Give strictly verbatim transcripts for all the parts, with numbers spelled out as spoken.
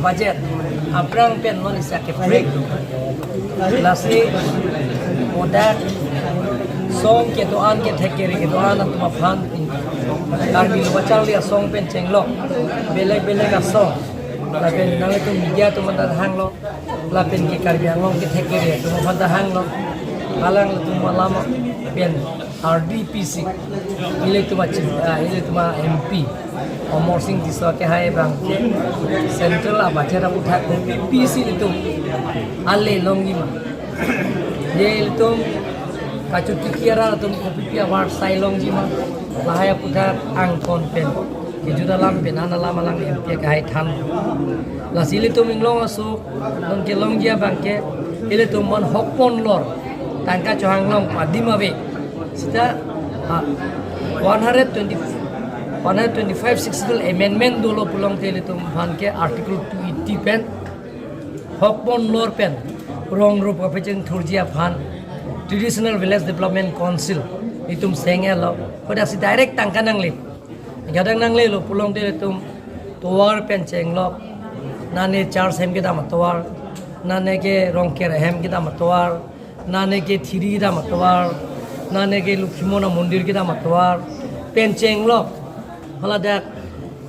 Budget aphrang pen non isi akeprek. Lasi modak song kedo-an kethek kere kedo-an atum aphan Karbi Lo Kacharli Asong pen chenglok belek belek asong lapen nanglitum media atum aphan ta hanglo, lapen ke Karbi Anglong kethek kere atum aphan ta hanglo, alangtum alam pen R D P C, ilitum a chief, ah, ilitum a M P Amarsing Tisso kehai abang ke central a budget aputhak kopi pisi ilitum ale longji ma, je ilitum kachotiki arat atum kopi pi award sai longji ma, lahai aputhak angkon pen kejut alam pen an alam alang M P kehai than. Lasi ilitum inglong aso non kelongji abang ke ilitum man hokpon lor tangka chohang long adim ave. Sita, ah, one hundred twenty, one hundred twenty-five Sixth Schedule amendment dolo pulote ilitum aphan ke Article two eighty pen hokpon lor pen rong rup kapachingthurji aphan Traditional Village Development Council itum seng-etlo. Kodasi direct tangka nangle. Gadak nanglelo pulote ilitum tovar pen chenglok, nane church hem kedam atovar, nane ke Rongker hem kedam atovar, nane ke thiri kedam atovar, nane ke Lokhimon amondir kedam atovar pen chenglok. Haladak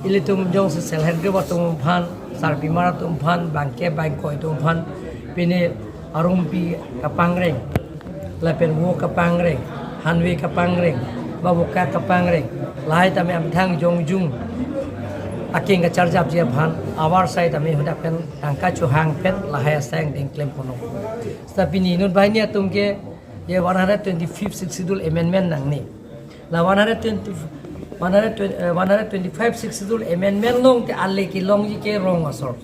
ilitum jongsi self help group atum aphan, sarpimar atum aphan, bangke bangkoi atum aphan, pine arumpi kapangreng, lapen wo kapangreng, hanve kapangreng, baboka kapangreng, lahai tame amethang jongjung akeng kacharjapji aphan, avarsai tame hadak pen tangka chohang pen lahai asai angdeng klem ponlo. Seta pini inut banghini atum ke, ye one hundred twenty-fifth Sixth Schedule amendment nangne. La one hundred twenty, one hundred twenty, eh, one hundred twenty-five Sixth Schedule amendment longte ale kelongji ke rong asor.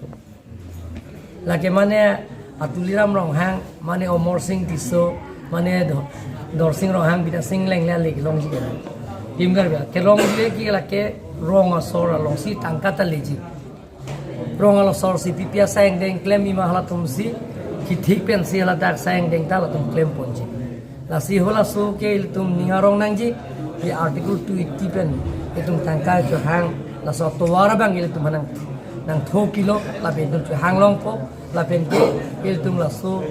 Lake mane a Tuliram Ronghang, mane Amarsing Tisso, mane Do-, Dorsing Ronghang, Bidya Sing Engleng le ale kelongji ke. Tim Karbi kelongji ke lake rong asor alongsi tangka ta leji. Rong asor si pipi asai angdeng klemji ma halatum si, kethik pensi haladak asai angdeng ta latum klem ponji. Lasi halaso ke ilitum ning arong nangji, di Article two eighty pen itum tangka chohang, laso tovar abang ilitum nang, nangtho kilo, lapen itum chohang longpo, lapen ke ilitum laso,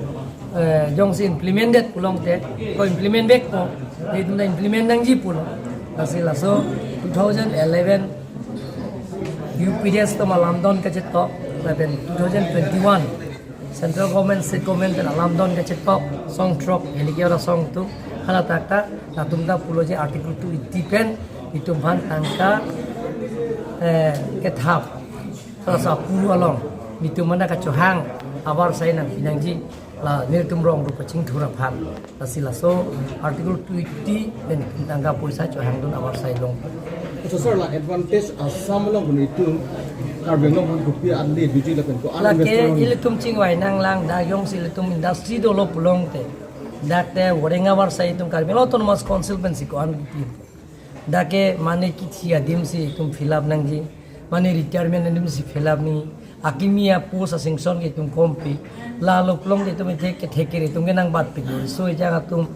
eh, jongsi implemented pulote, ko implement vekpo, itum ta implement nangji pulo. Lasi laso two thousand eleven U P D S atum alamdon kachetok, lapen two thousand twenty-one Central Government, State Government pen alamdon kachetok, song throk, elike ora song tu, haladak ta, latum ta pulo je Article two eighty pen, itum aphan tangka, eh, kethap, halaso apulu along, itum aphan ta kachohang, avarsai nangpi nangji, la nelitum rong rup kachingthur aphan. Lasi laso Article two eighty pen tangka poisa chohangdun avarsai long. So sir, la advantage Assam along pun itum Karbi Anglong pun kopi ale duji lapen ko an lake investor along. Ilitum chingvai nanglang, dak jongsi ilitum industry dolo pulote, dak te voreng avarsai itum Karbi Anglong Autonomous Council pensi ko-an kopi. Dak ke mane kithi adim si itum fill up nangji, mane retirement adim si fill up nangji, akimi apost asanction ke itum kompi, la lo pulote itum ithek kethek kere itum ke nangbatpik lo. So ejang atum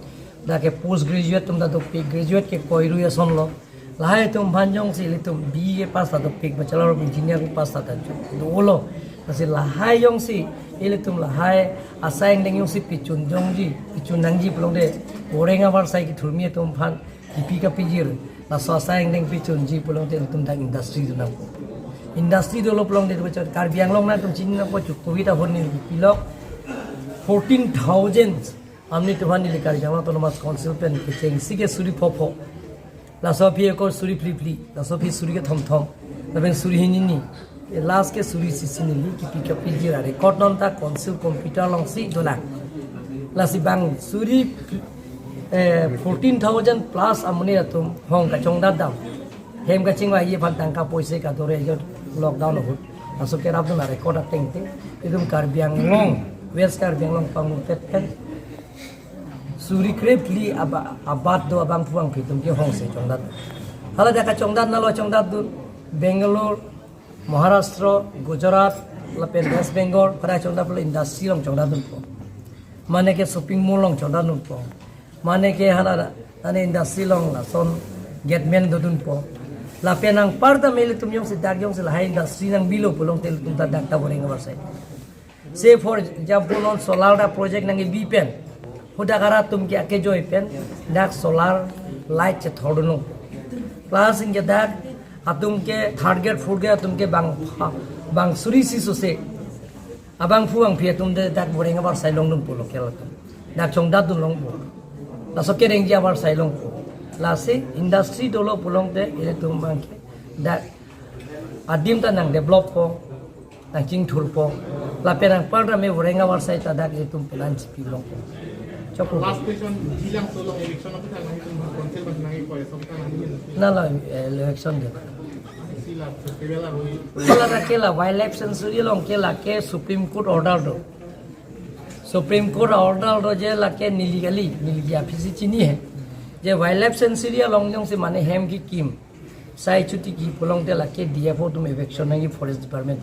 dak ke post graduate atum ta dopik, graduate ke koirui asonlo. Lahai atum aphan jongsi ilitum B A pass ta dopik, Bachelor of Engineering pass ta dopik, dolo. Lasi lahai jongsi ilitum lahai asai angdeng jongsi pichun jongji, pichun nangji pulote, voreng avarsai kethurmi atum aphan kipi kapijir, laso asai angdeng pichunji pulote itum dak industry dun nangpo. Industry dolo pulote itum chot Karbi Anglong nangtum chini nangpo, chukuvit ahorni pilok fourteen thousand amni tuhan neli Karbi Anglong Autonomous Council pen kechengsi ke suri phopho. Laso aphi ekor suri phliphli, laso aphi suri kethomthom, lapen suri hini hini. Last ke suri isi isi neli kipi kapijir a-record non ta council computer alongsi dolang. Lasi bang suri, eh, fourteen thousand plus amonit atum hong kachongdat dam, hem kachingvai aphan tangka poisa kadore jo lockdown ahut. Laso kerapdun a-record ateng te. Itum Karbi Anglong, West Karbi Anglong pangurpet pen suri krephli aba-, abat do abangphu abangphi atum ke hongse chongdat. Haladak kachongdat nalo chongdatdun Bangalore, Maharashtra, Gujarat, lapen West Bengal, pada chongdat pulo industry along chongdatdunpo. Mane ke shopping mall along chongdatdunpo. Mane ke hala, mane industry along lason gateman dodunpo. Lapen anparta ilitum jongsi dak jongsi lahai industry nangbilo pulote ilitum ta dak ta boreng avarsai. Say for example, non solar ta project nangkebi pen, hadak arat atum ke akejoi pen dak solar light chethordunlo. Plus anke dak atum ke third grade, fourth grade atum ke bang, bang suri si sose, abangphu bangphi atum te dak boreng avarsai longdun pulo ke latum. Dak chongdatdun longpo. Laso kerengji avarsai longpo. Lasi industry dolo pulote ilitum abang ke dak adim ta nangdeveloppo, nangchingthurpo. Lapen anparta boreng avarsai ta dak ilitum plan chipi longpo. Choklo. Last question, jilang solong election aphuthak nangtum council bang nangkoi, asok ta nangkoi. Nalo, eh, election ke. Sila, kevela roi. Hala ta ke la wildlife sanctuary along ke lake Supreme Court order do. Supreme Court order do je lake neli kali, neli ke aphisi chini he. Je wildlife sanctuary along jongsi mane hem kekim, sai chuti ki pulote lake D F O atum eviction nangji forest department.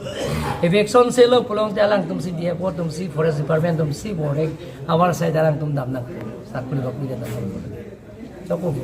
Eviction selo pulote alangtum si D F O atum si forest department atum si boreng avarsai alangtum damnang. Sakuri bakuri damnang. Choklo.